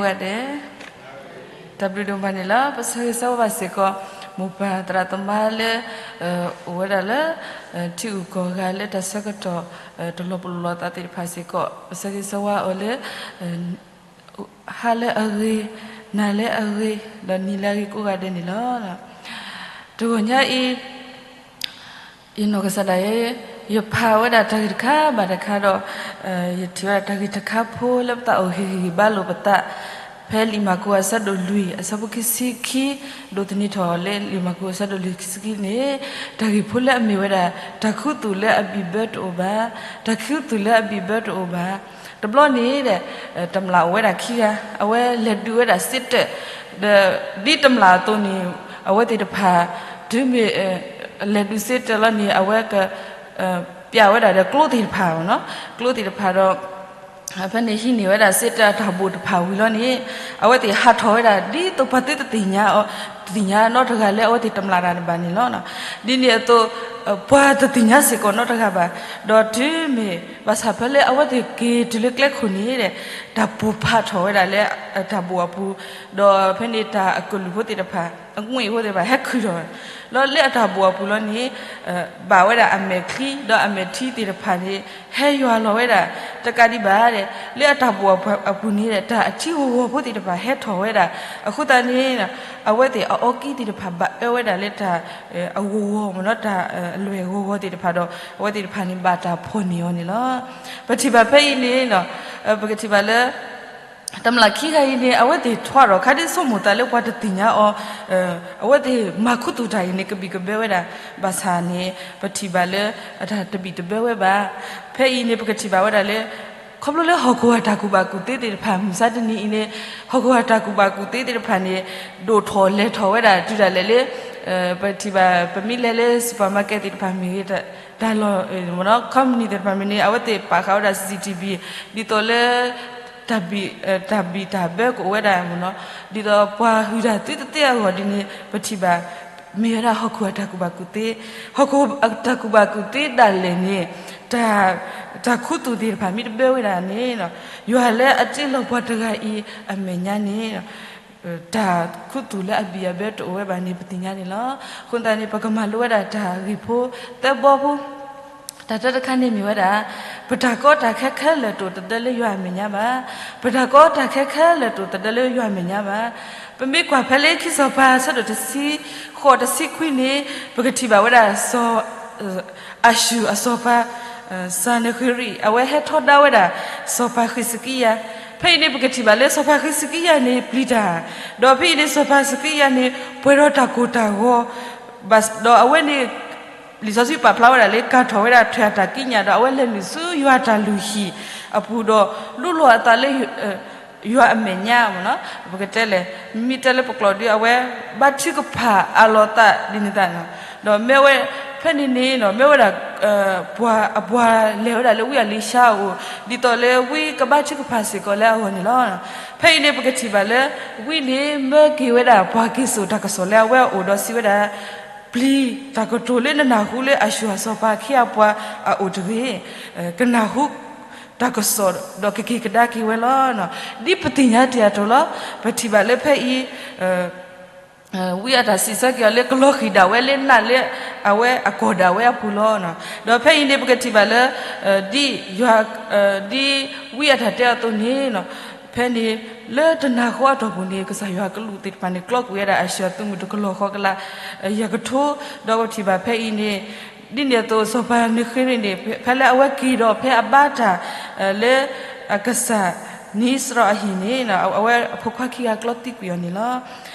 ဂၤဒဲး, တၢ်ဘျုးဒိၣ်မးန့ၣ်လီၤ. ပဆၢဂ့ၤဆၢဝါဘၣ်စ့ၢ်ကီး မိၢ်ပၢ်သရၣ်သမါလၢ အိၣ်ဝဲဒၣ်လၢ ထံဂုၤကီၢ်ဂၤလၢတၢ်ဆၢကတီၢ် တလီၤပလိာ်လိာ်သးသ့ၣ်တဖၣ်စ့ၢ်ကီး ပဆၢဂ့ၤဆၢဝါအီၤလၢ ဟါလၢအဂ့ၤ, နၤလၢအဂ့ၤ, ဒီးနံၤလၢအဂ့ၤကိးဂၤဒဲးန့ၣ်လီၤ. တဂီၤညါအံၤ ယနီၢ်ကစၢ်ဒၣ်ယဲ ယဖးဝဲဒၣ်တၢ်ဂ့ၢ်တခါဘၣ်တခါဒီး ယထံၣ်ဝဲဒၣ်တၢ်ဂ့ၢ်တခါဖိလၢပသးအိၣ်ဂ့ၤဂ့ၤဂ့ၤဘၣ်လိာ်ပသး, ဖဲလံာ်မၢ်ကူးအဆၢဒိၣ်လွံၢ် အဆၢဖိခံဆံခံ ဒိးသန့ၤထီၣ်လၢလံာ်မၢ်ကူးအဆၢဒိၣ်လွံၢ်ခံဆံခံန့ၣ် တၢ်ဂ့ၢ်ဖိလၢအမ့ၢ်ဝဲဒၣ် တၢ်ခူသူၣ်လၢအဘံၣ်ဘၢတအိၣ်ဘၣ်, တၢ်ခူသူၣ်လၢအဘံၣ်ဘၢတအိၣ်ဘၣ်. တဘျီန့ၣ်ဒီး တမျၢ်အိၣ်ဝဲဒၣ်ခံဂၤ, အဝဲလဲၤဒုးဝဲဒၣ်စ့တၢး, ဒီးဒ်တမျၢ်အသိးန့ၣ် အဝဲသ့ၣ်တဖၣ် တုၤမ့ၢ် လဲၤဒုးစ့တၢးလီၤန့ၣ် အဝဲက ပျးဝဲဒၣ်ဒီးကျိသ့ၣ်တဖၣ်, ကျိသ့ၣ်တဖၣ်ဒီး ဖဲန့ၣ်ဟံးန့ၢ်ဝဲဒၣ်စ့တၢးအတၢ်ဘိၣ်တဖၣ်ဝံၤလီၤန့ၣ် အဝဲသ့ၣ်ဟးထီၣ်ဝဲဒၣ် ဒ်သိးပှၤသုတသ့ၣ်ညါအီၤ, တသ့ၣ်ညါနီတဂၤလၢအဝဲသ့ၣ်တမျၢ်တၢ်တဘၣ်န့ၣ်လီၤ. ဒ်န့ၣ်အသိး ပှၤတသ့ၣ်ညါစ့ၢ်ကီးနီတဂၤဘၣ်. ဒီးတုၤမ့ၢ်ဘၣ်ဆၣ်ဖဲလၢအဝဲသ့ၣ်က့ၤတုၤလၢကျဲခိၣ်န့ၣ်ဒီး တၢ်ပိၢ်ဖးထီၣ်ဝဲဒၣ်လၢအတၢ်ဘိၣ်အပူၤ, ဒီးဖဲန့ၣ်တၢ်အကလုၢ်ဖိသ့ၣ်တဖၣ် အငွ့ၢ်ဖိသ့ၣ်တဖၣ်ဟဲခုၣ်ထီၣ်, ဒီးလၢအတၢ်ဘိၣ်အပူၤလီၤန့ၣ် ဘၣ်ဝဲဒၣ်အမဲာ်ချံ ဒီးအမဲာ်ထံသ့ၣ်တဖၣ်န့ၣ် ဟဲယွၤလီၤဝဲဒၣ် တကးဒံးဘၣ်ဒီး လၢအတၢ်ဘိၣ်အပူၤန့ၣ်ဒီး တၢ်အထံဂီၤဂီၤဖိသ့ၣ်တဖၣ်ဟဲထီၣ်ဝဲဒၣ်. အဃိသတးန့ၣ် အဝဲသ့ၣ်အအီကံသ့ၣ်တဖၣ်ဘၣ်အၢဝဲဒၣ်လၢတၢ် အဂီၤဂီၤမ့ၢ်နီၤ တၢ်အလွဲၢ်ဂီၤဂီၤသ့ၣ်တဖၣ်ဒီး အဝဲသ့ၣ်တဖၣ်န့ၣ် ဘၣ်တၢ်ဖီၣ်န့ၢ်အီၤန့ၣ်လီၤ. ပထံၣ်ဘၣ်ဖဲအံၤန့ၣ် ပကထံၣ်ဘၣ်လၢ တမျၢ်ခံဂၤအံၤန့ၣ် အဝဲသ့ၣ်ထွဲဒီးခါဒ်ဆိကမိၣ်သးလၢပှၤတသ့ၣ်ညါအီၤ, အဝဲသ့ၣ်မၤခူသူၣ်တၢ်အံၤန့ၣ် ကဘံၣ်ကဘၢဝဲဒၣ် ဘၣ်ဆၣ်န့ၣ် ပထံၣ်ဘၣ်လၢ အတၢ်တဘံၣ်တဘၢဝဲဘၣ်. ဖဲအံၤန့ၣ် ပကထံၣ်ဘၣ်ဝဲဒၣ်လၢ ခီဖျိလၢဟီၣ်ခိၣ်အတၢ်ကူၣ်ဘၣ်ကူၣ်သ့သ့ၣ်တဖၣ် မုၢ်ဆါတနံၤအံၤန့ၣ် ဟီၣ်ခိၣ်အတၢ်ကူၣ်ဘၣ်ကူၣ်သ့သ့ၣ်တဖၣ်န့ၣ် ဒိၣ်ထီၣ်လဲၤထီၣ်ဝဲဒၣ်တုၤဒၣ်လဲာ်လၢ ပထံၣ်ဘၣ် ပမ့ၢ်လဲၤလၢ supermarket သ့ၣ်တဖၣ်မ့ၢ်ဂ့ၤ တၢ်လီၢ် company သ့ၣ်တဖၣ်မ့ၢ်န့ၣ် အဝဲသ့ၣ်ပာ်ဃာ်ဝဲဒၣ် စီၣ်စံၣ်ထံၣ်ဘံၣ် ဒ်သိးလၢ တၢ်ဘံၣ်တၢ်ဘၢကအိၣ်ဝဲဒၣ်မ့ၢ်နီၤ, ဒ်သိးပှၤဟုၣ်တၢ်သုတသ့အဂီၢ်ဒ်န့ၣ် ပထံၣ်ဘၣ် မ့ၢ်ဝဲဒၣ်ဟီၣ်ခိၣ်အတၢ်ကူၣ်ဘၣ်ကူၣ်သ့, ဟီၣ်ခိၣ်အတၢ်ကူၣ်ဘၣ်ကူၣ်သ့ဒၣ်လဲာ်န့ၣ် တၢ် တၢ်ခူသူၣ်သ့ၣ်တဖၣ်မ့ၢ်တဘၢဝဲဒၣ်န့ၣ် ယွၤလၢအတ့လီၤပှၤတဂၤအံၤအမဲာ်ညါန့ၣ် တၢ်ခူသူၣ်လၢအဘံၣ်အဘၢတအိၣ်ဝဲဘၣ်န့ၣ် ပသ့ၣ်ညါန့ၣ်လီၤ. အဃိသတးန့ၣ် ပကမၤလိဝဲဒၣ်တၢ်ဂ့ၢ်ဖိသၢဘီဖိ, တၢ်တၢတခါန့ၣ်မ့ၢ်ဝဲဒၣ် ပတၢ်ကီတၢ်ခဲခဲလၢာ်တအိၣ်သဒၢလၢယွၤအမဲာ်ညါဘၣ်. ပတၢ်ကီတၢ်ခဲခဲလၢာ်တအိၣ်သဒၢလၢယွၤအမဲာ်ညါဘၣ်. ပမ့ၢ်ကွၢ်ဖဲလၢခံစီၤပၤအဆၢဒိၣ်တဆံဃိး တဆံခွံန့ၣ် ပကထံၣ်ဘၣ်ဝဲဒၣ် စီၤ အၤၡူၣ်အစီၤပၤ စၤနဃ့ရံၣ် အဝဲဟဲထီဒါဝဲဒၣ် စီၤပၤဃ့းစကံယၤ. ဖဲအံၤန့ၣ် ပကထံၣ်ဘၣ်လၢစီၤပၤဃ့းစကံယၤန့ၣ် ပျံၤတၢ်, ဒီးဖဲအံၤန့ၣ် စီၤပၤဃ့းစကံယၤန့ၣ် ပှဲၤဒီးတၢ်ကိၢ်တၢ်ဂီၤ, ဒီးအဝဲန့ၣ် လံာ်စီဆှံပာ်ဖျါဝဲဒၣ်လၢ ကၢ်ထီၣ်ဝဲဒၣ်ထွဲၣ်အတၢ်ကံးညာ် ဒီးအဝဲလဲၤနုာ်ဆူယွၤအတၢ်လုၢ်ဟံၣ်အပူၤဒီး ဒိလီၤအသးလၢ ယွၤအမဲာ်ညါမ့ၢ်နီၤ. ပကတဲလဲၣ်, မ့ၢ်တဲလၢပကျိာ်ဒီး အဝဲဘါထုကဖၣ်အးလီၤသးဒ်န့ၣ်သတး, ဒီးမ့ၢ်ဝဲ ဖဲန့ၣ်န့ၣ် မ့ၢ်ဝဲဒၣ် ပှၤအပှၤလဲၤဝဲဒၣ်လၢဝံအလံၤၡါအအိၣ် ဒ်သိးလၢဝံကဘါထုကဖၣ်စ့ၢ်ကီးလၢအဂီၢ်န့ၣ်လီၤ. ဖဲအံၤန့ၣ် ပကထံၣ်ဘၣ်လၢ ဝံန့ၣ်မၢက့ၤဝဲဒၣ်ပှၤက့ၤစိာ်တၢ်ကစီၣ်လၢအဝဲအအိၣ်ဒီးစံးဝဲဒၣ် ပျံၤတၢ်ကတိၤလၢနနၢ်ဟူလၢအၤၡူၣ်အစီၤပၤအခ့အပှၤအအိၣ်တဂ့ၤ, ကနၢ်ဟူတၢ်ကစီၣ်ဒီးကက့ၤကဒါက့ၤဝဲလီၤ. ဒ်ပသ့ၣ်ညါတ့ၢ်အသိးလီၤ. ပထံၣ်ဘၣ်လၢဖဲအံၤ ဝံအတၢ်စံးဆၢက့ၤအီၤလၢ ကလီၤဃံၢ်ဒၣ်ဝဲလၢနးလၢအဝဲအကီၢ်ဒၣ်ဝဲအပူၤလီၤ. ဒီးဖဲအံၤန့ၣ် ပကထံၣ်ဘၣ်လၢ ဒ်ယွၤ ဒ်ဝံအတၢ်တဲအီၤအသိးန့ၣ် ဖဲန့ၣ် လၢတနၤဃီအတီၢ်ပူၤန့ၣ် ကစၢ်ယွၤကလူးသ့ၣ်တဖၣ်န့ၣ် ကျီကွံာ်ဝဲဒၣ်အၤၡူၣ်အသုးမုၢ်တကလီၢ်ဃီကလး ယၤကထိ, ဒီးပထံၣ်ဘၣ်ဖဲအံၤန့ၣ် ဒ်န့ၣ်အသိး စီၤပၤနဃ့ရံၣ်န့ၣ် ဖဲလၢအဝဲက့ၤဒီးဖဲအဘါတၢ် လၢအကစၢ်နံစရီအဟံၣ်န့ၣ် အဝဲအဖိခွါခံဂၤကျီသံကွံာ်အီၤန့ၣ်လီၤ.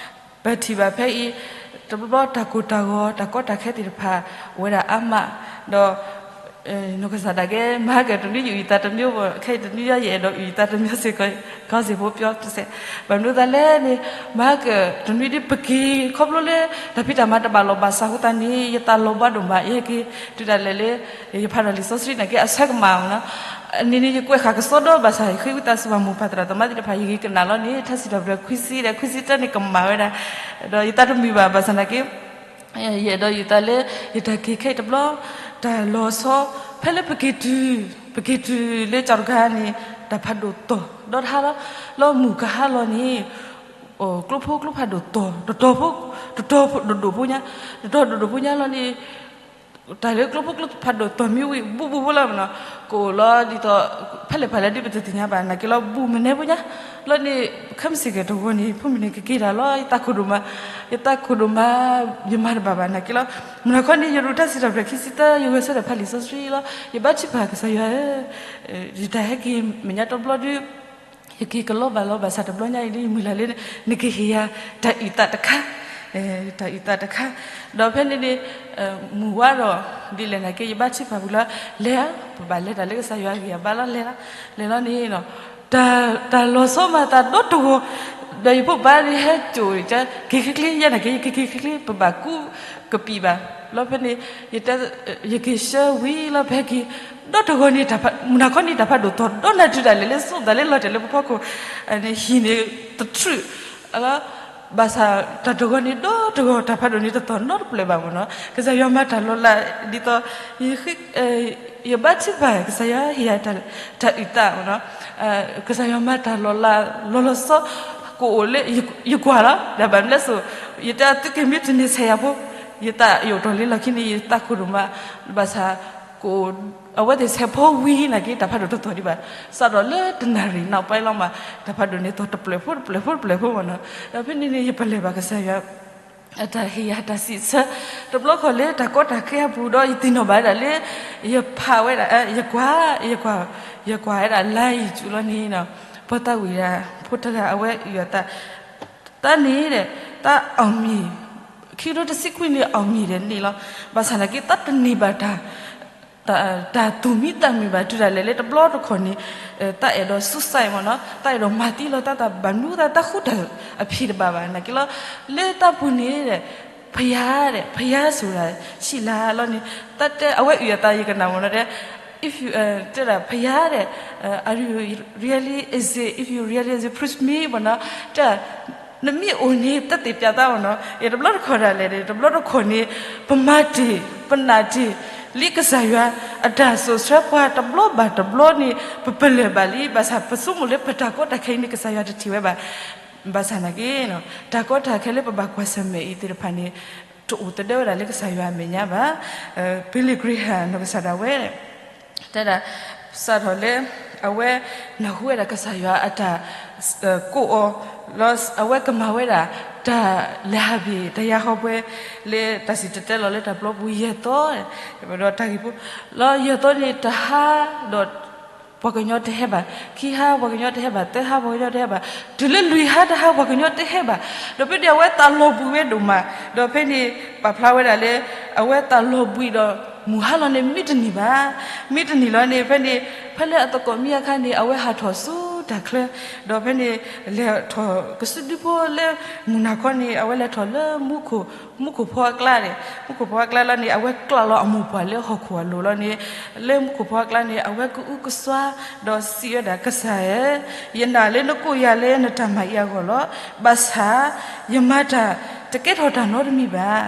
ပထံၣ်ဘၣ်ဖဲအံၤ တဘျီဘျီတၢ်ကိၢ်တၢ်ဂီၤ တၢ်ကီတၢ်ခဲသ့ၣ်တဖၣ် အိၣ်ဝဲဒၣ်အါမး, ဒီး နီၢ်ကစၢ်ဒၣ်က့ မဟါကတနွံယအုၣ်သးတမံၤ, ခဲအံၤတနွံယဲ ယအဲၣ်ဒိးအုၣ်သးတမံၤစ့ၢ်ကီး, ခီစ့ၢ်ဖိပျီတစဲး, ဘၣ်မနုၤသးလဲၣ်န့ၣ် မဟါကတနွံဒ်ပက့ၤ ခီဖျိလၢ တၢ်ဖံးတၢ်မၤတဘၣ်လီၢ်ဘၣ်စးအဃိသတးန့ၣ် ယသးလီၤဘှါဒိၣ်မး ယဟဲက့ၤ တုၤဒၣ်လဲာ်လၢ ယဖးဒီးလံာ်စီဆှံနာ်က့ အဆၢကမၣ်မ့ၢ်နီၤ, န့ၣ်န့ၣ် ယကွဲးဃာ်ကစီဒီဘၣ်ဆၣ် ယဃ့ဝံသးစူၤဘၣ်မိၢ်ပၢ်သရၣ်သမါသ့ၣ်တဖၣ် ယဂ့ၤကနၣ်လီၤန့ၣ် ထါစံးထီၣ်ပတြၢၤခွံဆံဒီး ခွံဆံတၢန့ၣ်ကမၣ်ဝဲဒၣ်, ဒီးယသးတမုာ်ဘၣ် ဘၣ်ဆၣ်နာ်က့ ယအဲၣ်ဒိးယုၢ်သးလၢ ယတၢ်က့ၤခဲအံၤတဘျီ တၢ်လီၤဆီ ဖဲလၢပက့ၤတုၤ ပက့ၤတုၤလၢကၠီၣ်တဂၤန့ၣ် တၢ်ဖးဒိၣ်တီၢ် ဒီတဟါလီၤ, လၢမုၢ်ကဟါလီၤန့ၣ် ကျိဖိကျိဖးဒိၣ်တီၤ, တတီၤဖိ, တတီၤဒိၣ်ဒိၣ်ဖိညါ, တတီၤဒိၣ်ဒိၣ်ဖိညါလီၤန့ၣ် တၢ်လၢကျိဖိကျိဖးဒိၣ်တီၤမ့ၢ်ဝံၤ ဘူးဘူးဖိလီၤမနီၤ, ကအိၣ်လီၤဒ်သိး ဖဲလဲၣ်ဖဲလဲၣ်ဒ်ပတသ့ၣ်ညါဘၣ် နာ်က့လီၤ ဘူးမနဲဖိညါ, လီၤန့ၣ် ခဲမုၢ်ဆ့ၣ်ကဲၤတဂီၤန့ၣ် ဖိမုၣ်န့ၣ်ကက့ၤတၢ်လီၤ ယသးခိၣ်ဒိၣ်မး, ယသးခိၣ်ဒိၣ်မး, ယမၤတဘၣ်ဘၣ် နာ်က့လီၤ, မုၢ်နၤခီန့ၣ် ယရူၢ်တၢ်စံးတၢ်ပတြၢၤခံဆံသၢ ယဂဲၤဆၢထၢၣ်ဖးလံာ်စီဆှံလီၤ, ယဘါထုကဖၣ်ကစၢ်ယွၤဧၢ, ယတၢ်ဟဲက့ၤမဲာ်ညါတဘျီဒု ယက့ၤကလီဘၣ်လီၤ ဘၣ်ဆၣ်တဘျီညါအံၤလၢယမုၢ်လၢ်လၢ နကဟ့ၣ်ယၤတၢ်အုၣ်သးတခါ, တၢ်အုၣ်သးတခါ, ဒီးဖဲန့ၣ်န့ၣ် မုၢ်ဝါဒီး ဒ်လဲၣ်နာ်က့ ယဘါထုကဖၣ်ပူၤလီၤ, လဲၤဧါ, ပဘၣ်လဲၤတၢ်လၢကစၢ်ယွၤအဂံၢ်အဘါလီၤ လဲၤလီၤ, လဲၤလီၤန့ၣ် တၢ်လီၤဆီမၤသးဒီတဂီၤ, ဒီးယဖိပၢ်န့ၣ်ဟဲစိာ် က့ၤချ့ချ့ ယဲနာ်က့ ယက့ၤချ့ချ့ ပဘၣ်ကူကပံာ်ဘၣ်, လီၤဖဲန့ၣ် ယတဲ ယက့ၤဆှၢဝံၤလီၤ ပဟဲက့ၤ ဒီတဂီၤန့ၣ် မုၢ်နၤခီန့ၣ် တၢ်ဖးဒိၣ်တီၤဒီးနၤတုၤဒၣ်လဲာ်လၢ စိၢ်သးလၢလီၤတဲာ်လၢပဖီခိၣ်, ဟံၣ်န့ၣ်တထူၣ်, ဘၣ်ဆၣ်တၢ်တဂီၤန့ၣ်ဒီတဂီၤ တၢ်ဖးဒိၣ်န့ၣ်တတီၤနီတဖျၢၣ်ဘၣ်မ့ၢ်နီၤ, ကစၢ်ယွၤမၤတၢ်လီၤလး ဒ်သိး ယဘါထုကဖၣ် ကစၢ်ယွၤဟ့ၣ်ယၤတၢ်အုၣ်သးမ့ၢ်နီၤ, ကစၢ်ယွၤမၤတၢ်လီၤလး လီၤလီၤဆီ ကအိၣ်လၢ ယကွၢ်လီၤ တၢ်ဘၣ်မနုၤလဲၣ်စိၤ, ယတဲသုက့ၤမ့ၢ်တန့ၢ်ဆဲးယၤဖိ, ယသးယအိၣ်တီၢ်လံလီၢ်ခံန့ၣ် ယသးခိၣ်ဒိၣ်မး, ဘၣ်ဆၣ် ကအိၣ် အဝဲသ့ၣ်ဆဲးဖိဝံၤနာ်က့ တၢ်ဖးဒိၣ်တတီၤဒံးဘၣ်, စးထီၣ်လၢတနၣ်ရံၣ်နီၢ်ပှဲၤလီၤမး တၢ်ဖးဒိၣ်န့ၣ်တီၤတဖျၢၣ်ဖိတဖျၢၣ်ဖိတဖျၢၣ်ဖိမ့ၢ်နီၤ, ဒီးဖဲန့ၣ်န့ၣ် ယပလၢၢ်ဘၣ်ကစၢ်ယွၤ အတၢ်ဟ့ၣ်ယၤတၢ်စံးဆၢ တဘျီခီၣ်လၢတၢ်ကီတၢ်ခဲအပူၤဒီး ယသ့ၣ်နီၣ်ဘၣ်ဝဲဒၣ်လၢ ယဖးဝဲဒၣ် ယကွၢ် ယကွၢ် ယကွၢ်ဝဲဒၣ်လါယံၤစူးလီၤန့ၣ်နီၤ, ပှၤသးဝံၣ်ဒၣ် ဖိတဂၤအဝဲအုၣ်အသး တၢ်န့ၣ်ဒီး တၢ်အီၣ်မ့ၤ ခံကထိတဆံခွံန့ၣ် အီၣ်မ့ၤဒီးန့ၣ်လီၤ, ဘၣ်ဆၣ်နာ်က့ တၢ်တန့ၢ်ဘၣ်တၢ် တၢ်သူၣ်မံသးမုာ်ဘၣ် တုၤဒၣ်လဲာ်လၢတဘျီတခီၣ်န့ၣ် တၢ်အဲၣ်ဒိး suicide မ့ၢ်နီၤ, တၢ်အဲၣ်ဒိးမၤသံလီၤတၢ် တၢ်ဘၣ်မနုၤသး တၢ်ဃူတၢ်အဖံးတဘၣ်ဘၣ် နာ်က့လီၤ, လၢတၢ်ပူၤန့ၣ်ဒီး ဖယါဒီး ဖယါဆိၣ်ဂ့ၤဆံးလၤလီၤန့ၣ် တၢ်တဲ အဝဲအုၣ်အသး ယကနၣ်မ့ၢ်နီၤ တဲ if you တဲဒၣ် ဖယါဒီး are you really is it, if you really is it, prove me မ့ၢ်နီၤ, တဲ နမ့ၢ်အိၣ်န့ၣ် သက်သေပြသမ့ၢ်နီၤ, ယတဘျီတခီၣ်ဒၣ်လဲာ်န့ၣ် တဘျီတခီၣ်န့ၣ် ပမၤတ့ၢ် ပနာ်တ့ၢ် လံကစၢ်ယွၤ အတၢ်စိာ်ဆှၢပှၤတဘျီဘၣ်တဘျီန့ၣ် ပပလၢၢ်ဘၣ်လံ, ဘၣ်ဆၣ်ပဆိကမိၣ်လၢပတၢ်ကီတၢ်ခဲအံၤန့ၣ် ကစၢ်ယွၤတထံၣ်ဝဲဘၣ်, ဘၣ်ဆၣ်နာ်က့ တၢ်ကီတၢ်ခဲလၢပဘၣ်ကွၢ်ဆၢၣ်မဲာ်အံၤသ့ၣ်တဖၣ်န့ၣ် တအိၣ်သဒၢဝဲဒၣ်လၢကစၢ်ယွၤအမဲာ်ညါဘၣ်, Billy Graham နီၢ်ကစၢ်ဒၣ်ဝဲ တဲဒၣ် စးထီၣ်လၢ အဝဲနၢ်ဟူဝဲဒၣ်ကစၢ်ယွၤအတၢ်ကိးအီၤ လီၤ အဝဲကမၤဝဲဒၣ် တၢ်လဲၤဟးဘ့ၣ် တၢ်ယါဟီၣ်ပှဲၤ လၢတၢ်စံၣ်တဲၤတဲလီၤလၢတၢ်ပျီပူၤ ယဲၢ်သီ ဒီးတၢ်ဂ့ၢ်ဖိ လီၤ ယဲၢ်သီန့ၣ် တဟါဒီး ပှၤကညီတဟဲဘၣ်, ခံဟါ ပှၤကညီတဟဲဘၣ်, သၢဟါ ပှၤကညီတဟဲဘၣ်, တုၤလၢလွံၢ်ဟါတဟါ ပှၤကညီတဟဲဘၣ်, ဒီးဖဲန့ၣ် အဝဲသးလီၤဘှံးဝဲဒိၣ်မး, ဒီးဖဲန့ၣ် ပာ်ဖျါဝဲဒၣ်လၢ အဝဲသးလီၤဘှံးဒီး မုၢ်ဟါလီၤန့ၣ် မ့ၢ်တနံၤဘၣ်, မ့ၢ်တနံၤလီၤန့ၣ် ဖဲန့ၣ် ဖဲလၢအသကိးမံအခါန့ၣ် အဝဲဟးထီၣ်ဆူတၢ်ချၢ, ဒီးဖဲန့ၣ် လဲၤထီၣ်ကစုဒုဖိလၢ မုၢ်နၤခီန့ၣ် အဝဲလဲၤထီၣ်လၢ မူခိၣ်ဖီအကျါန့ၣ်, မူခိၣ်ဖီအကျါလီၤန့ၣ် အဝဲကျးလီၤအမိၢ်ပှၢ်လၢဟီၣ်ခိၣ်အလိၤလီၤန့ၣ်, လၢမူခိၣ်ဖီအကျါန့ၣ် အဝဲကအုကစွါ ဒီးစံးဝဲဒၣ် ကစၢ်ဧၢ, ယနာ်လၢနကိးယၤလၢနတၢ်မၤအံၤအဂီၢ်လီၤ. ဘၣ်ဆၣ် ယမၤတၢ်တကဲထီၣ်တၢ်နီတမံၤဘၣ်.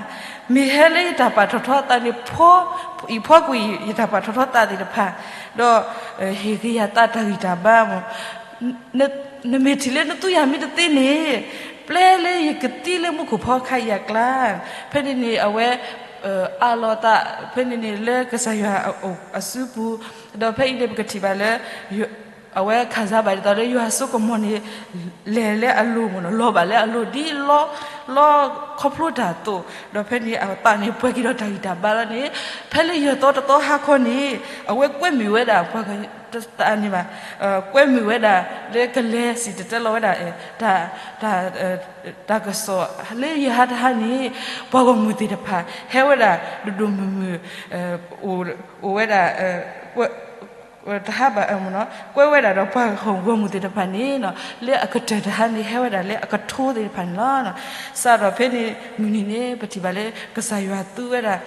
မ့ၢ်ဟဲလၢယတၢ်ပာ်ထီၣ်ထီအသးန့ၣ် ဖီ, အံၤဖီကွံာ် ယတၢ်ပာ်ထီၣ်ထီသးသ့ၣ်တဖၣ်, ဒီး ဟ့ၣ်က့ၤယၤသးတၢ်ဂံၢ်တၢ်ဘါမး နမ့ၢ်ထံၣ်လၢနသူယၤမ့ၢ်တသ့န့ၣ်, ပျဲလၢယကသံလၢမူခိၣ်ဖီခါအံၤအကျါ, ဖဲန့ၣ်န့ၣ် အဝဲ အးလီၤသး ဖဲန့ၣ်န့ၣ် လၢကစၢ်ယွၤအစုပူၤ, ဒီးဖဲအံၤန့ၣ် ပကထံၣ်ဘၣ်လၢ အဝဲခၣ်စၢ်ဘၣ်ဒ်သိးလၢယွၤအစိကမီၤန့ၣ် လဲၤလၢအလိၤမးနီၤ, လီၤဘၣ်လၢအလိၤဒ်လီ လီခီဖျိတၢ်အသိး, ဒီးဖဲန့ၣ် အသးန့ၣ်ပှဲၤက့ၤဒီးတၢ်ဂံၢ်တၢ်ဘါလီၤန့ၣ်, ဖဲလၢယဲၢ်သီတသီဟါခီန့ၣ် အဝဲကွဲမုာ်ဝဲဒၣ် ပှၤတသးန့ၣ်ဘၣ်, ကွဲမုာ်ဝဲဒၣ် လၢကလဲၤစံၣ်တဲၤတဲလီၤဝဲဒၣ် တၢ် တၢ် တၢ်ကစီၣ် လၢယဲၢ်ဟါတဟါန့ၣ် ပှၤဂီၢ်မုၢ်သ့ၣ်တဖၣ် ဟဲဝဲဒၣ် ဒိၣ်ဒိၣ်မုၢ်မုၢ် အိၣ်ဝဲဒၣ် တဟါဘၣ် ကွဲဝဲဒၣ်ဒီးပှၤဂီၢ်မုၢ်သ့ၣ်တဖၣ်န့ၣ်နီၤ, လၢအကတၢၢ်တဟါန့ၣ် ဟဲဝဲဒၣ်လၢအကထိသ့ၣ်တဖၣ်န့ၣ်လီၤ. စးထီၣ်ဖဲန့ၣ် မုၢ်နံၤန့ၣ် ပထံၣ်ဘၣ်လၢ ကစၢ်ယွၤသူဝဲဒၣ်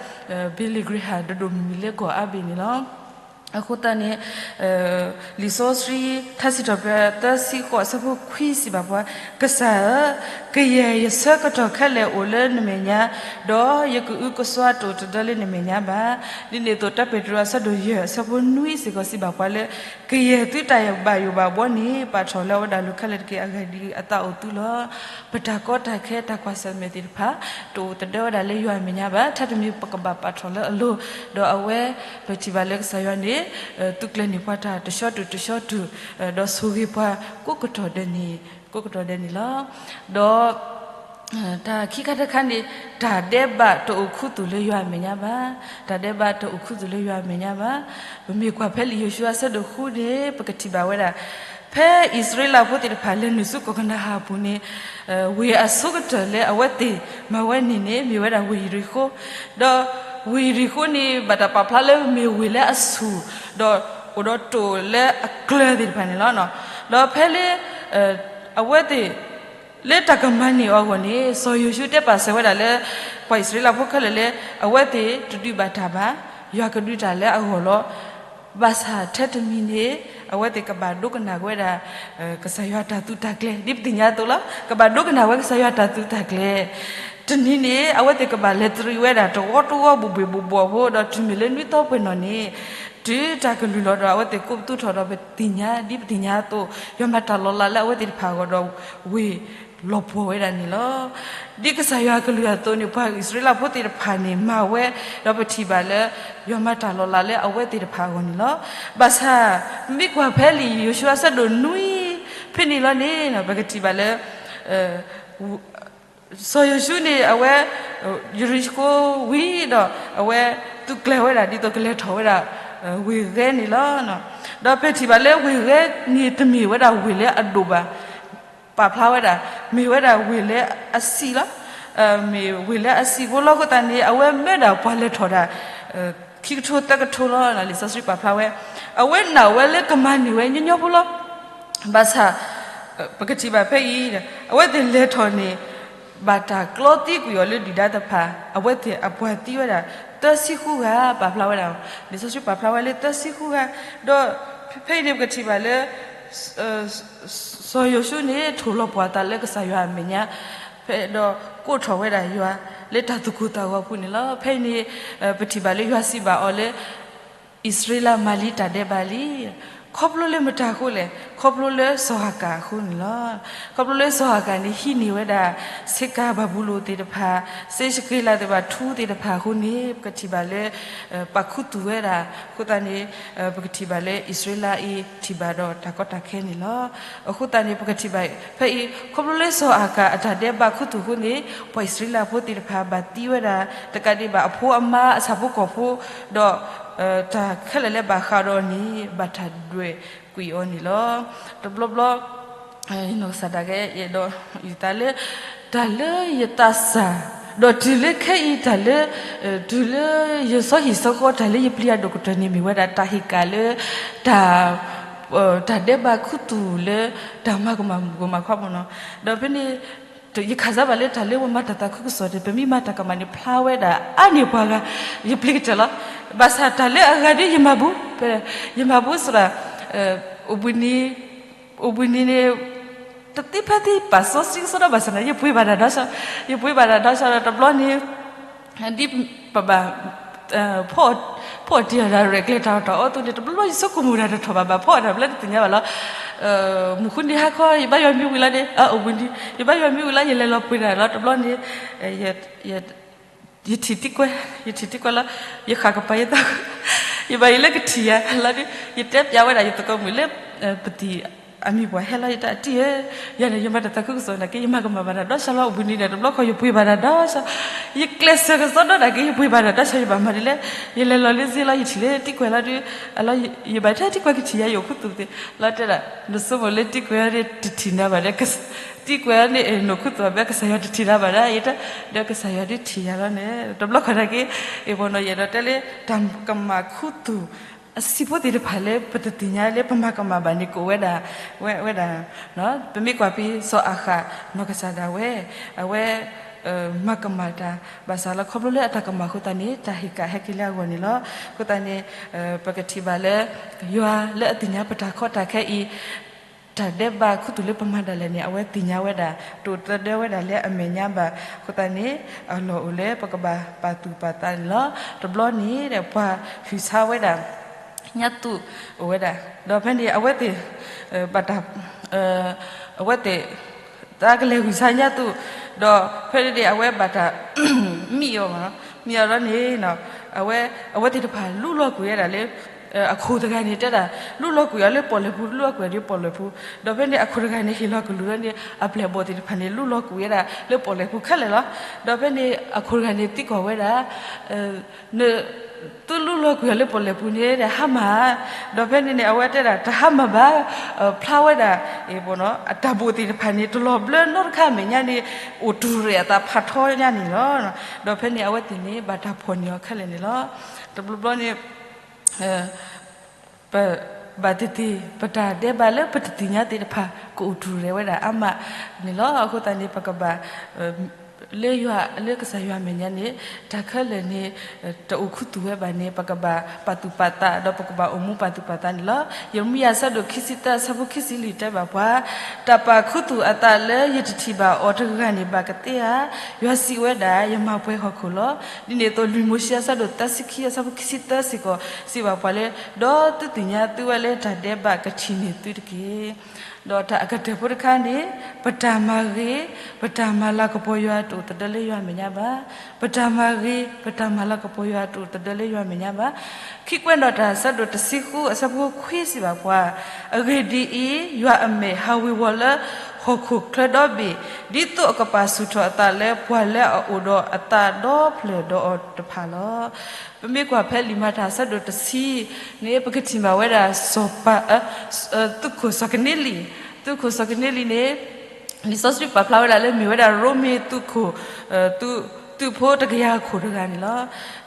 Billy Graham ဒိၣ်ဒိၣ်မုၢ်မုၢ်လၢကီၢ်အါဘ့ၣ်န့ၣ်လီၤ. အဃိသတးန့ၣ် လံာ်စီဆှံ ထါစံးထီၣ်ပတြၢၤ သၢဆံဃိး အဆၢဖိခွံ စံးဘၣ်ပှၤ, ကစၢ်ဧၢ, ကယဲၢ်ယဆၢကတီၢ်ခဲလၢာ်အိၣ်လၢနမဲာ်ညါ, ဒီးယကအုကစွါတအိၣ်တဒၢလၢနမဲာ်ညါဘၣ်. ဒ်န့ၣ်အသိး တၢ်ပ့းတရူး အဆၢဒိၣ်ယဲၢ် အဆၢဖိနွံ စ့ၢ်ကီး စံးဘၣ်ပှၤလၢ ကယဲၢ်သုတၢ်ဘၣ်ယိၣ်ဘၣ်ဘှီန့ၣ် ပာ်ထီၣ်လၢအဝဲဒၣ်လိၤခဲလၢာ်တက့ၢ်. အဂ့ၢ်ဒ်အံၤ, အသးအိၣ်သုလီၤ. ပတၢ်ကီတၢ်ခဲ တၢ်ကွၢ်ဆၢၣ်မဲာ်သ့ၣ်တဖၣ် တအိၣ်တဒၢဝဲဒၣ်လၢယွၤအမဲာ်ညါဘၣ်. ထဲတမံၤ ပကဘၣ်ပာ်ထီၣ်လၢအလိၤ, ဒီးအဝဲ ပထံၣ်ဘၣ်လၢကစၢ်ယွၤန့ၣ် သုးကျဲၤန့ၢ်ပှၤတၢ်တဆှီတုၤတဆှီတုၤ, ဒီးဆိၣ်ဂ့ၤပှၤ ကိးကတီၢ်ဒဲးန့ၣ်, ကိးကတီၢ်ဒဲးန့ၣ်လီၤ. ဒီး တၢ်ခံခါတခါန့ၣ် တၢ်ဒဲးဘးတအိၣ်ခူသူၣ်လၢယွၤအမဲာ်ညါဘၣ်. တၢ်ဒဲးဘးတအိၣ်ခူသူၣ်လၢယွၤအမဲာ်ညါဘၣ်. ပမ့ၢ်ကွၢ်ဖဲလံာ်ယိၤၡူ အဆၢဒိၣ်ဃုန့ၣ် ပကထံၣ်ဘၣ်ဝဲဒၣ် ဖဲအံၣ်စရ့လးဖိသ့ၣ်တဖၣ်လဲၤနုာ်ဆူကီၢ်ကနၤအၣ်အပူၤန့ၣ်, ဝ့ၢ်အဆိကတၢၢ်လၢအဝဲသ့ၣ်မၤဝဲန့ၣ်န့ၣ် မ့ၢ်ဝဲဒၣ်ဝ့ၢ်ယရံၤဃိ, ဒီးဝ့ၢ်ယရံၤဃိန့ၣ် ဘၣ်တၢ်ပာ်ဖျါလၢမ့ၢ်ဝ့ၢ်လၢအဆူၣ်, ဒီးအိၣ်ဒီးတိာ်လၢအကျၢၤသ့ၣ်တဖၣ်န့ၣ်လီၤ. ဒီးဖဲလၢ အဝဲသ့ၣ် လၢတၢ်ကမၤန့ၢ်အီၤအဂီၢ်န့ၣ် စီၤယိၤၡူတဲပာ်စၢၤဝဲဒၣ်လၢ ပှၤအံၣ်စရ့လးဖိခဲလၢာ်လၢ အဝဲသ့ၣ်တဒုးဘၣ်တၢ်ဘၣ်, ယွၤကဒုးတၢ်လၢအဂီၢ်လီၤ. ဘၣ်ဆၣ်ထဲတမံၤန့ၣ် အဝဲသ့ၣ်ကဘၣ်ဒိကနၣ်က့ၤဝဲဒၣ် ကစၢ်ယွၤတၢ်သုးတၢ်ကျဲၤ ဒ်ပသ့ၣ်ညါအသိးလီၤ. ကဘၣ်ဒိကနၣ်ဝဲကစၢ်ယွၤတၢ်သုးတၢ်ကျဲၤ. တနံၤန့ၣ် အဝဲသ့ၣ်ကဘၣ်လဲၤတရံးဝဲဒၣ်တဝီတဝီ ဘူးဘ့ၣ်ဘူးဘီၣ်ဖိ, ဒီးတုၤမ့ၢ်လၢနွံသီပှဲၤနီၣ်န့ၣ် တုၤတၢ်ကလုၢ်လီၤဒီး အဝဲသ့ၣ်ကိးပသူထီၣ်ဒီး ပသ့ၣ်ညါ ဒ်ပသ့ၣ်ညါအသိး, ယွၤမၤတၢ်လီၤလးလၢအဝဲသ့ၣ်တဖၣ်အဂီၢ်ဒီး ဝ့ၢ်လီၤပှီၢ်ဝဲဒၣ်န့ၣ်လီၤ. ဒ်ကစၢ်ယွၤအကလုၢ်အသိးန့ၣ် ပှၤအံၣ်စရ့လးဖိသ့ၣ်တဖၣ်န့ၣ် မၤဝဲ, ဒီးပထံၣ်ဘၣ်လၢ ယွၤမၤတၢ်လီၤလးလၢအဝဲသ့ၣ်တဖၣ်အဂီၢ်န့ၣ်လီၤ. ဘၣ်ဆၣ် မ့ၢ်ကွၢ်ဖဲလံာ်ယိၤၡူ အဆၢဒိၣ်နွံ ဖဲန့ၣ်လီၤန့ၣ် ပကထံၣ်ဘၣ်လၢ စီၤယိၤၡူန့ၣ် အဝဲ ယရံၤဃိဝံၤဒီး အဝဲသုးကျဲၤဝဲဒၣ် ဒ်သိးကလဲၤထီၣ်ဝဲဒၣ် ဝ့ၢ်ဂဲၤန့ၣ်လီၤ. ဒီးပထံၣ်ဘၣ်လၢဝ့ၢ်ဂဲၤန့ၣ် တမ့ၢ်ဝဲဒၣ်ဝ့ၢ်လၢအဒိၣ်ဘၣ်, ပာ်ဖျါဝဲဒၣ် မ့ၢ်ဝဲဒၣ်ဝ့ၢ်လၢအဆံးလီၤ. မ့ၢ်ဝ့ၢ်လၢအဆံးဖိလီၤ. အဃိသတးန့ၣ် အဝဲမၢဒၣ်ပှၤလဲၤထီၣ်ဒၣ် ခံကထိသၢကထိလီၤ. လံာ်စီဆှံပာ်ဖျါဝဲ အဝဲနာ်ဝဲလၢကမၤန့ၢ်ဝဲညီညီဖိလီၤ. ဘၣ်ဆၣ် ပကထံၣ်ဘၣ်ဖဲအံၤ အဝဲသ့ၣ်လဲၤထီၣ်န့ၣ် ဘၣ်တၢ်ကျီသံကွံာ်အီၤလၢဒုၣ်ဒါတဖၣ် အဝဲသ့ၣ်အပှၤသံဝဲဒၣ် သၢဆံဃုဂၤ ပာ်ဖျါဝဲဒၣ်, လံာ်စီဆှံပာ်ဖျါဝဲလၢသၢဆံဃုဂၤ, ဒီးဖဲအံၤန့ၣ် ပကထံၣ်ဘၣ်လၢ စီၤယိၤၡူန့ၣ် ထိၣ်လီၤပှီၢ်အသးလၢကစၢ်ယွၤအမဲာ်ညါ, ဖဲဒီးကိးထီၣ်ဝဲဒၣ်ယွၤ လၢတၢ်သူၣ်ကိၢ်သးဂီၤအပူၤန့ၣ်လီၤ. ဖဲအံၤန့ၣ် ပထံၣ်ဘၣ်လၢယွၤစံးဘၣ်အီၤလၢ အံၣ်စရ့လးမၤလံတၢ်ဒဲးဘးလံ. ခီဖျိလၢမတၤအဃိလဲၣ်, ခီဖျိလၢစီၤအၤကၤအဃိန့ၣ်လီၤ. ခီဖျိလၢစီၤအၤကၤန့ၣ် ဟံးန့ၢ်ဝဲဒၣ် ဆ့ကၤဘၤဘူလိၣ်သ့ၣ်တဖၣ်, စ့စက့လးသ့ၣ်တဖၣ်, ထူသ့ၣ်တဖၣ်အဃိန့ၣ် ပကထံၣ်ဘၣ်လၢ ပာ်ခူသူၣ်ဝဲဒၣ်, အဃိသတးန့ၣ် ပကထံၣ်ဘၣ်လၢအံၣ်စရ့လးအံၤ ထံၣ်ဘၣ်ဒီးတၢ်ကီတၢ်ခဲန့ၣ်လီၤ. အဃိသတးန့ၣ် ပကထံၣ်ဘၣ်ဖဲအံၤ ခီဖျိလၢစီၤအၤကၤအတၢ်ဒဲးဘးခူသူၣ်အဃိန့ၣ် ပှၤအံၣ်စရ့လးဖိသ့ၣ်တဖၣ်ဘၣ်သံဝဲဒၣ် တကးဒံးဘၣ်အဖိအမါအဆၣ်ဖိကီၢ်ဖိ, ဒီး တၢ်ခဲလၢာ်လၢဘၣ်ဃးဒီးအီၤန့ၣ် ဘၣ်တၢ်ဒွဲၣ်ကွံာ်အီၤန့ၣ်လီၤ. တဘျီဘျီ ယနီၢ်ကစၢ်ဒၣ်ကဲ ယအဲၣ်ဒိးယသးလၢ တၢ်လၢယသးစၢ်, ဒီးတုၤလၢခဲအံၤတၢ်လၢ တုၤလၢယဆီဟံၣ်ဆီဃီ တၢ်လၢယပျံၤအဒိၣ်ကတၢၢ်န့ၣ် မ့ၢ်ဝဲဒၣ်တၢ်ဟ့ၣ်ကၣ်လၢ တၢ် တၢ်ဒဲးဘးခူသူၣ်လၢ တၢ်မၤကမၣ်မုၣ်ကမၣ်ခွါမ့ၢ်နီၤ. ဒီးဖဲန့ၣ် ယခၣ်စၢ်ဘၣ်လၢတၢ်လၢပမၤတၢ်သးခုကစီၣ်န့ၣ် ပမ့ၢ်မၤတၢ်ကမၣ်န့ၣ် ဖျါဝဲဒၣ်အါန့ၢ်ပှၤဂၤ ယပျံၤကတၢၢ်လီၤ. ဘၣ်ဆၣ်တၢ်လၢအဂၤဒ်ယမၤဘူၣ်, ယမၤဘူၣ်စရၣ် အိၣ်ဘှံးနံၤ အိၣ်ဘှံးနံၤန့ၣ် တသ့ဖဲသ့ပာ်စီဆှံကစီဒီဘၣ်ဆၣ်န့ၣ် ယပှ့ၤဘၣ်တၢ်ဒီးဆၣ်, ယပှ့ၤဘၣ်တၢ်ဒီးဆၣ်ဒီးတဘျီန့ၣ် ဒ်ပဘၣ် ဖီၣ်တံၢ်အီၤဒၣ်ရဲၣ်ကျဲၤ တၢ်အီၣ်တၢ်အီအသိးန့ၣ် တဘျီဘျီယဆိကမိၣ်တၢ်တထီၣ်ဘၣ်ဘၣ် ဖီၣ်အီၣ်တၢ်ဘျဲတသ့ၣ်ညါဘၣ်လီၤ. မုၢ်ဃုနံၤဟါခီ ယဘၣ်ယွၤမံဝံၤလီၤန့ၣ် အိၣ်ဘှံးနံၤ ယဘၣ်ယွၤမံဝံၤလီၤ ယလဲၤလီၤပှ့ၤတၢ်လီၤ တဘျီန့ၣ် ယထံၣ်တံကွဲ, ယထံၣ်တံကွဲလီၤ. ယဃၣ်ကပၤယသး, ယဘၣ်ယိၣ်လၢကထံၣ်ယၤလီၤဒီး ယတဲပျးဝဲဒၣ်ယသကိးမုၣ်လၢ ပသံၣ်အမံၤပှၢ်ဟဲလီၤ ယတဲတံၢ်ဧၢ, ယၤန့ၣ် ယမၤတၢ်သးခုကစီၣ်နာ်က့ ယမၤကမၣ်ဘၣ်တၢ်ဒီးဆၣ်လီၤ အိၣ်ဘှံးနံၤန့ၣ် တဘျီဃီယပှ့ၤဘၣ်တၢ်ဒီးဆၣ်, ယကျဲးစၢးကစီဒီနာ်က့ ယပှ့ၤဘၣ်တၢ်ဒီးဆၣ် ယဘၣ်မၤဒ်လဲၣ်, ယလဲၤလီၤလၢစ့လီၤ ယထံၣ်လၢတံကွဲလီၤဒီး အလီၤ ယဘၣ်ထဲတံကွဲကထံၣ်ယၤ ယအိၣ်ခူသူၣ်သ့ၣ်လီၤ တဲဒၣ် နဆိကမိၣ်လၢတံကွဲန့ၣ် တထံၣ်နၤဘၣ်ဒီး တံကွဲန့ၣ် နအိၣ်ခူသူၣ်ဘၣ် ကစၢ်ယွၤတထံၣ်နၤဘၣ်ဒီး ယတဲ ဒီးကစၢ်ယွၤဒုးထံၣ်ယၤလီၤန့ၣ် တဘျီခီနာ်က့ အ့ၣ်ပနီၤ ယအဲၣ်ဒိးတဲလၢ တၢ်ကမၣ်ခူသူၣ် အဆံးဖိသ့ၣ်တဖၣ်လၢ ပတသ့ၣ်ညါလၢပမၤကမၣ်ဘၣ်န့ၣ် ကအိၣ်ဝဲဒၣ် ဝဲ ဝဲဒၣ် ပမ့ၢ်ကွၢ်ဖဲစီၤအၤဃး နီၢ်ကစၢ်ဒၣ်ဝဲ အဝဲ မၤကမၣ်တၢ် ဘၣ်ဆၣ်လၢခီဖျိလၢအတၢ်ကမၣ်အဃိသတးန့ၣ် တၢ်ဟ့ၣ်ကၣ်ဟဲက့ၤလၢအဂီၢ်န့ၣ်လီၤ. အဃိသတးန့ၣ် ပကထံၣ်ဘၣ်လၢ ယွၤလၢအသ့ၣ်ညါပတၢ်ကီတၢ်ခဲအံၤ တၢ်ဒဲးဘးခူသူၣ်လၢပမၤဒၣ်လဲာ်န့ၣ် အဝဲသ့ၣ်ညါဝဲဒၣ် တအိၣ်သဒၢဝဲဒၣ်လၢအမဲာ်ညါဘၣ်. အဃိသတးန့ၣ် အလီၢ်အိၣ်လၢပကဘၣ်ပာ်သူၣ်ပာ်သးန့ၣ်လီၤ. တဘျီန့ၣ် ပှၤဟုၣ်ဆါဝဲဒၣ် ညါသူၣ်အိၣ်ဝဲဒၣ်, ဒီးဖဲန့ၣ် အဝဲသ့ၣ် ဘၣ်တၢ် အဝဲသ့ၣ် တၢ်ကလဲၤဟုၣ်ဆါညါသူၣ်, ဒီးဖဲန့ၣ်န့ၣ် အဝဲဘၣ်တၢ် မံအီၤ, မံအီၤဒီးန့ၣ် အဝဲ အဝဲသ့ၣ်တဖၣ်လူလီၤကွံာ်ဝဲဒၣ်လၢ အခိၣ်တဂၤန့ၣ်တဲဒၣ် လူလီၤကွံာ်အီၤလၢပီၣ်လဲၣ်ပူၤ, လူလီၤကွံာ်အီၤလၢပီၣ်လဲၣ်ပူၤ, ဒီးဖဲန့ၣ် အခိၣ်တဂၤန့ၣ်ဟ့ၣ်လီၤကလုၢ်လၢန့ၣ် အပျဲၢ်အဘီၣ်သ့ၣ်တဖၣ်န့ၣ် လူလီၤကွံာ်ဝဲဒၣ်လၢပီၣ်လဲၣ်ပူၤခဲလၢာ်လီၤ. ဒီးဖဲန့ၣ် အခိၣ်တဂၤန့ၣ်သံကွၢ်ဝဲဒၣ် န သုလူလီၤကွံာ်အီၤလၢပီၣ်လဲၣ်ပူၤန့ၣ် ဟါမၢ်ဧါ, ဒီးဖဲန့ၣ်န့ၣ် အဝဲတဲဒၣ် တဟါမၢ်ဘၣ်, ဖျါဝဲဒၣ် အတၢ်ဘိၣ်သ့ၣ်တဖၣ်န့ၣ် တလီၤဘျၢနီတခါအမဲာ်ညါန့ၣ် အိၣ်တူၢ်ရဲၣ်အသးဖးထီညါန့ၣ်လီၤ. ဒီးဖဲန့ၣ် အဝဲသ့ၣ်န့ၣ် ဘၣ်တၢ်ဖီၣ်န့ၢ်အီၤခဲလၢာ်န့ၣ်လီၤ. တဘျီဘျီန့ၣ် ပဘၣ်သ့ၣ်သ့ၣ် ပတၢ်ဒဲးဘးလၢပတသ့ၣ်ညါသ့ၣ်တဖၣ် ကအိၣ်တူၢ်ရဲၣ်ဝဲဒၣ်အါမးန့ၣ်လီၤ. အဃိသတးန့ၣ် ပကဘၣ် လၢယွၤ လၢကစၢ်ယွၤအမဲာ်ညါန့ၣ် တၢ်ခဲလၢာ်န့ၣ် တအိၣ်ခူသူၣ်ဝဲဘၣ်န့ၣ် ပကဘၣ်ပာ်သူၣ်ပာ်သး ဒီးပကဘၣ်အိၣ်မူပာ်သူၣ်ပာ်သးန့ၣ်လီၤ. ယံးရမံယၤအဆၢဒိၣ်ခံဆံသၢ အဆၢဖိခံဆံလွံၢ်တဲဘၣ်ပှၤ, တၢ်ပာ်ခူသူၣ်အသးလၢယတထံၣ်ဘၣ်အီၤတဂၤဂၤန့ၣ်ဘၣ်ကသ့ဧါ. ယွၤစံးဝဲဒၣ် ယမၤပှဲၤဟီၣ်ခိၣ်လီၤ. ဒ်န့ၣ်အသိး လွံၢ်မိၤၡ့အဆၢဒိၣ်သၢဆံခံ အဆၢဖိခံဆံသၢစ့ၢ်ကီး စံးဘၣ်ပှၤလၢ ဒီးသုသ့ၣ်ညါသုဝဲလၢတၢ်ဒဲးဘးကထံၣ်န့ၢ်သုတက့ၢ်. ဒီးတၢ်အကတၢၢ်ဖိတခါန့ၣ် ပတၢ်မၤဂ့ၤ ပတၢ်မၤလၤကပီၤယွၤတအိၣ်သဒၢလၢယွၤအမဲာ်ညါဘၣ်. ပတၢ်မၤဂ့ၤ ပတၢ်မၤလၤကပီၤယွၤ တအိၣ်သဒၢလၢယွၤအမဲာ်ညါဘၣ်. ခံကွဲးနီၣ်တၢ် အဆၢဒိၣ်တဆံဃု အဆၢဖိခွံစံးဘၣ်ပှၤ, အဂ့ၢ်ဒ်အံၤ, ယွၤအမဲာ်ဟးဝ့ၤဝီၤလၢဟီၣ်ခိၣ်ချၢဒီဘ့ၣ်, ဒ်သိးအကပာ်ဆူၣ်ထီၣ်အသးလၢပှၤလၢအအိၣ်ဒီးအသးဒီဖျၢၣ်ဒီးအီၤတဖၣ်လီၤ. ပမ့ၢ်ကွၢ်ဖဲလံာ်မၤတၢ် အဆၢဒိၣ်တဆံန့ၣ် ပကထံၣ်ဘၣ်ဝဲဒၣ် စီၤပၤ သုးခိၣ်စီၤကနံလံ, သုးခိၣ်စီၤကနံလံန့ၣ် လံာ်စီဆှံပာ်ဖျါဝဲဒၣ်လၢမ့ၢ်ဝဲဒၣ်ရိမ့ၤသုးခိၣ် သုးဖိတကယၤခိၣ်တဂၤန့ၣ်လီၤ.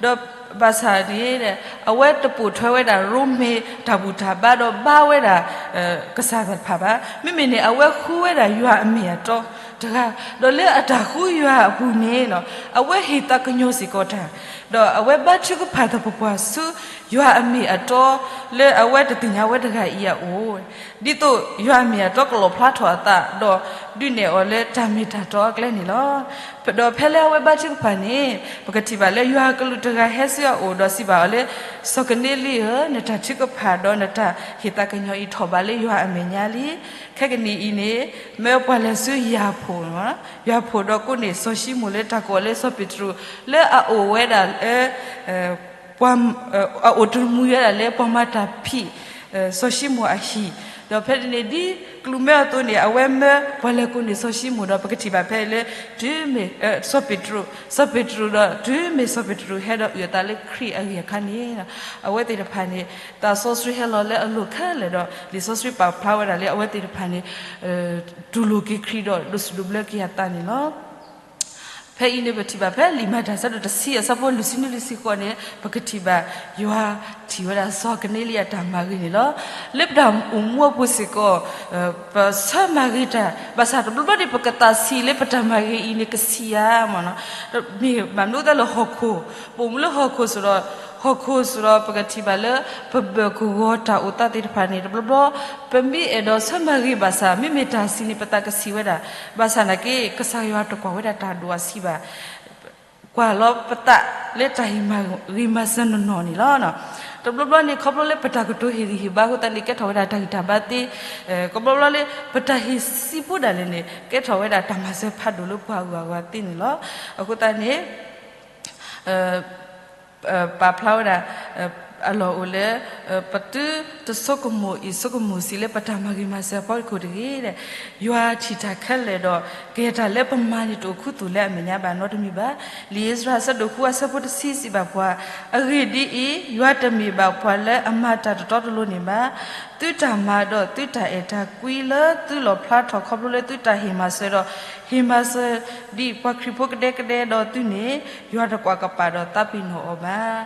ဒီးဘၣ်ဆၣ်န့ၣ် အဝဲတပိာ်ထွဲဝဲဒၣ်ရိမ့ၤတၢ်ဘူၣ်တၢ်ဘါဒီးဘါဝဲဒၣ် ကစၢ်တဖၣ်ဘၣ်. မ့မ့ၢ်န့ၣ် အဝဲဃုဝဲဒၣ်ယွၤအမ့ၢ်အတီတဂၤ, ဒီးလၢအတၢ်ဃုယွၤအပူၤန့ၣ် အဝဲဟ့ၣ်သးကညီၤစ့ၢ်ကီးတၢ်, ဒီးအဝဲဘါထုကဖၣ်သပှၢ်ပှၢ်ဆူယွၤအမ့ၢ်အတီလၢအဝဲတသ့ၣ်ညါဝဲတဂၤအံၤအအိၣ် ဒ်သိးယွၤအမ့ၢ်အတီကလီၣ်ဖျါထီၣ်အသး ဒီးဒုးနဲၣ်အီၤလၢတၢ်မ့ၢ်တၢ်တီအကျဲန့ၣ်လီၤ. ဒီးဖဲလၢအဝဲဘါထုကဖၣ်န့ၣ် ပကထံၣ်ဘၣ်လၢယွၤအကလူးတဂၤဟဲဆူအအိၣ် ဒီးစံးဘၣ်အီၤလၢ စီၤကနံလံဧၢ, နတၢ်ထုကဖၣ်ဒီးနတၢ်ဟ့ၣ်သးကညီၤအံၤထီၣ်ဘးလၢယွၤအမဲာ်ညါလံ. ခဲကနံၣ်အံၤန့ၣ် မၢပှၤလဲၤဆူယၤဖိၣ်, ယၤဖိၣ်ဒီးကိးန့ၢ်စီၤၡံမိၣ်လၢတၢ်ကိးအီၤလၢစီၤပ့းတရူး လၢအအိၣ်ဝဲဒၣ်လၢ ပှၤ အအိၣ်တမူယဲဒၣ်လၢပှၤမၤတၢ်ဖံး စီၤၡံမိၣ်အဟံၣ်, ဒီးဖဲန့ၣ်န့ၣ် ဒ်ကျူမၢအသိးန့ၣ် အဝဲမၢပှၤလဲၤကိးန့ၢ်စီၤၡံမိၣ်ဒီး ပကထံၣ်ဘၣ်ဖဲလၢ တုၤမ့ၢ် စီၤပ့းတရူး, စီၤပ့းတရူးဒီး တုၤမ့ၢ်စီၤပ့းတရူးဟဲဒီးအုၣ်အသးလၢခရံာ်အဂ့ၢ်အခါန့ၣ် အဝဲသ့ၣ်တဖၣ်န့ၣ် သးစီဆှံဟဲလီၤလၢအလိၤခဲလၢာ်ဒီး လံာ်စီဆှံပာ်ဖျါဝဲဒၣ်လၢအဝဲသ့ၣ်တဖၣ်န့ၣ် တူၢ်လိာ်က့ၤခရံာ်ဒီးဒိးစူးဒိးဘျၢက့ၤအသးန့ၣ်လီၤ. ဖဲအံၤန့ၣ် ပထံၣ်ဘၣ်ဖဲလံာ်မၤတၢ်ဆၢဒိၣ်တဆံ အဆၢဖိလွံၢ်ဆံနွံလွံၢ်ဆံဃိးန့ၣ် ပကထံၣ်ဘၣ် ယွၤထံၣ်ဝဲဒၣ်စီၤကနံလံအတၢ်မၤဂ့ၤန့ၣ်လီၤ. လၢပတၢ်အိၣ်မူအပူၤစ့ၢ်ကီး ပဆၢမၤဂ့ၤတၢ် ဘၣ်ဆၣ်တဘျီဘျီန့ၣ် ပကသးဆံးလၢပတၢ်မၤဂ့ၤအံၤန့ၣ် ကဆံးဧါမ့ၢ်နီၤ, မ့ၢ်ဘၣ်မနုၤအသးလၢဟီၣ်ခိၣ်, ပအိၣ်မူလၢဟီၣ်ခိၣ်စ့ၢ်ဒီး ဟီၣ်ခိၣ်စ့ၢ်ဒီး ပကထံၣ်ဘၣ်လၢ ပဘၢၣ်ကဝီၤတၢ်အိၣ်သးသ့ၣ်တဖၣ်န့ၣ် တဘျီဘျီ ပမ့ၢ်အဲၣ်ဒိးဆၢမၤဂ့ၤဘၣ်ဆၣ် မ့မ့ၢ်တၢ်ဆံးန့ၣ် ပသးကဆံးဝဲဒၣ်, ဘၣ်ဆၣ်နာ်က့ ကစၢ်ယွၤတကွၢ်ဝဲဒၣ်တၢ်ဒိၣ်အဆံးဘၣ် ကွၢ်လီၤပသးလၢတၢ်ဟ့ၣ်မၤဂ့ၤမၤစၢၤနီၢ်နီၢ်န့ၣ်လီၤ. တဘျီဘျီန့ၣ် ခီဖျိလၢပတၢ်ကတိၤဟ့ၣ်ဂံၢ်ဟ့ၣ်ဘါအဃိသတးန့ၣ် ကဲထီၣ်ဝဲဒၣ်တၢ်ဂံၢ်တၢ်ဘါသ့, ကဘျီဘျီလၢ ပတၢ်ဟ့ၣ်ဆံးဖိဒၣ်လဲာ်န့ၣ် ကဲထီၣ်ဝဲဒၣ်တၢ်မၤစၢၤဖးဒိၣ်လၢပှၤအဂုၤအဂၤသ့န့ၣ်လီၤ. အဃိသတးန့ၣ် ပာ်ဖျါဝဲဒၣ် အလီၢ်အိၣ်လၢ ပသုတဆိကမိၣ်အံၤဆိကမိၣ်ဆံးလၢပတၢ်မၤဂ့ၤမၤစၢၤအဖီခိၣ်တဂ့ၤ, ယွၤထံၣ်တၢ်ခဲလၢာ်ဒီး ကယဲၢ်တၢ်လၢပမၤန့ၣ်တအိၣ်ခူသူၣ်လၢအမဲာ်ညါဘၣ်နီတမံၤဘၣ်. လံာ်အ့စြၤအဆၢဒိၣ်ဃုအဆၢဖိတဆံစံးဘၣ်ပှၤ, အဂ့ၢ်ဒ်အံၤ, ယွၤတမ့ၢ်ဘၣ်ပှၤလၢအမၤတၢ်တတီတလိၤန့ၣ်ဘၣ်. သုတၢ်မၤဒီးသုတၢ်အဲၣ်တၢ်ကွံလၢသုလီၣ်ဖျါထီၣ်ခီဖျိလၢသုတၢ်ဟ့ၣ်မၤစၢၤဒီး ဟ့ၣ်မၤစၢၤဒ်ပှၤခရံာ်ဖိကဒဲကဒဲဒီးသုန့ၣ် ယွၤတကွၢ်ကပၤဒီးသးပ့ၤနီၣ်အီၤဘၣ်.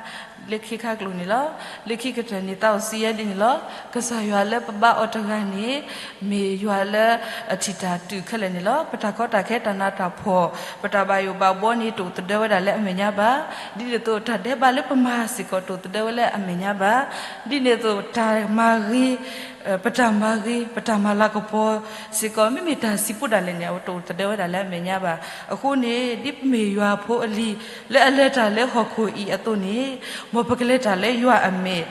လၢခံခါကျိၤန့ၣ်လီၤ. လၢခံကတၢၢ်န့ၣ် သးအိၣ်စံးယဲဒ်န့ၣ်လီၤ. ကစၢ်ယွၤလၢပဘါအီၤတဂၤန့ၣ် မ့ၢ်ယွၤလၢအထံၣ်တၢ်တုၤခဲလၢာ်န့ၣ်လီၤ. ပတၢ်ကီတၢ်ခဲတၢ်နးတၢ်ဖှီၣ် ပတၢ်ဘၣ်ယိၣ်ဘၣ်ဘီန့ၣ် တအိၣ်သဒၢဝဲဒၣ်လၢအမဲာ်ညါဘၣ်. ဒ်န့ၣ်အသိး တၢ်ဒဲးဘးလၢပမၤစ့ၢ်ကီး တအိၣ်သဒၢဝဲလၢအမဲာ်ညါဘၣ်. ဒ်န့ၣ်အသိး တၢ်မၤဂ့ၤ ပတၢ်မၤဂ့ၤ ပတၢ်မၤလၤကပီၤစ့ၢ်ကီး မ့မ့ၢ်တၢ်စံးပူဒၣ်လဲာ်န့ၣ် အဝဲတအိၣ်သဒၢဝဲဒၣ်လၢအမဲာ်ညါဘၣ်. အဃိန့ၣ် ဒ်ပမ့ၢ်ယွၤဖိအလံၤ လၢအလဲၤတၢ်လၢဟီၣ်ခိၣ်အံၤအသိးန့ၣ် မ်ပကလဲၤတၢ်လၢယွၤအမဲာ်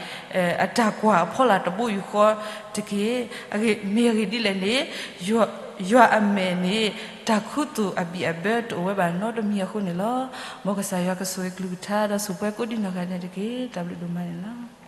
အတၢ်ကွၢ်အဖီလာ်တဘိယူၢ်ဃီတက့ၢ်. မ့ၢ်အဂ့ၢ်ဒ်လဲၣ်န့ၣ် ယွၤအမဲာ်န့ၣ် တၢ်ခူသူၣ်အဘံၣ်အဘၢတအိၣ်ဝဲဘၣ်နီတမံၤအဃိန့ၣ်လီၤ. မ်ကစၢ်ယွၤကဆိၣ်ဂ့ၤကလုၢ်ကထါ ဒီးဆိၣ်ပှဲၤကိးဒံနီၢ်ဂၤဒဲးတက့ၢ်. တၢ်ဘျုးဒိၣ်မးန့ၣ်လီၤ.